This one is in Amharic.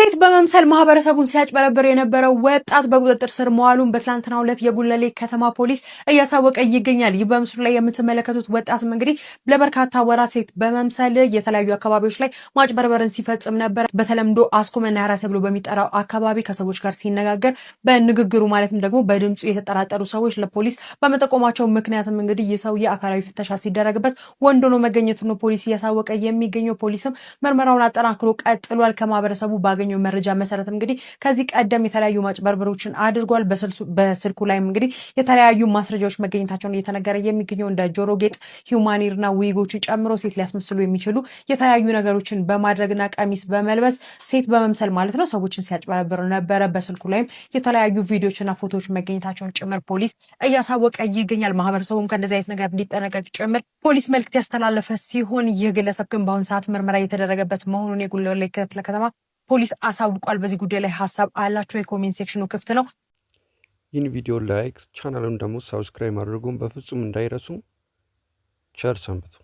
ሴት በመምሰል ማህበረሰቡን ሲያጭበረብር የነበረው ወጣት በቁጥጥር ስር መዋሉን በትላንትናው ዕለት የጉለሌ ከተማ ፖሊስ እያሳወቀ ይገኛል። ይህ በምስሉ ላይ የምትመለከቱት ወጣትም እንግዲህ ለበርካታ ወራት ሴት በመምሰል የተለያዩ አካባቢዎች ላይ ማጭበርበርን ሲፈጽም ነበር። በተለምዶ አስኮ መናኸሪያ ተብሎ በሚጠራው አካባቢ ከሰዎች ጋር ሲነጋገር በንግግሩ ማለትም ደግሞ በድምፁ የተጠራጠሩ ሰዎች ለፖሊስ በመጠቆማቸው ምክንያትም እንግዲህ ይህ ሰውዬ አካላዊ ፍተሻ ሲደረግበት ወንድ ሆኖ መገኘቱ ነው ፖሊስ እያሳወቀ የሚገኘው። ፖሊስም ምርመራውን አጠናክሮ ቀጥሏል። ከማህበረሰቡ ባገኘው መረጃ መሰረት እንግዲህ ከዚህ ቀደም የተለያዩ ማጭበርበሮችን አድርጓል። በስልኩ ላይም እንግዲህ የተለያዩ ማስረጃዎች መገኘታቸውን እየተነገረ የሚገኘው እንደ ጆሮ ጌጥ፣ human hair ና ዊጎችን ጨምሮ ሴት ሊያስመስሉ የሚችሉ የተለያዩ ነገሮችን በማድረግና ቀሚስ በመልበስ ሴት በመምሰል ማለት ነው ሰዎችን ሲያጭበረብር ነበረ። በስልኩ ላይም የተለያዩ ቪዲዮዎችና ፎቶዎች መገኘታቸውን ጭምር ፖሊስ እያሳወቀ ይገኛል። ማህበረሰቡም ከእንደዚህ አይነት ነገር እንዲጠነቀቅ ጭምር ፖሊስ መልዕክት ያስተላለፈ ሲሆን ይህ ግለሰብ ግን በአሁኑ ሰዓት ምርመራ እየተደረገበት መሆኑን የጉለሌ ክፍለ ከተማ ፖሊስ አሳውቋል። በዚህ ጉዳይ ላይ ሀሳብ አላቸው? የ comment section ኑ ክፍት ነው። ይህን ቪዲዮ like፣ ቻናሉን ደግሞ subscribe ማድረጉን በፍጹም እንዳይረሱ። ቸር ሰንብቱ።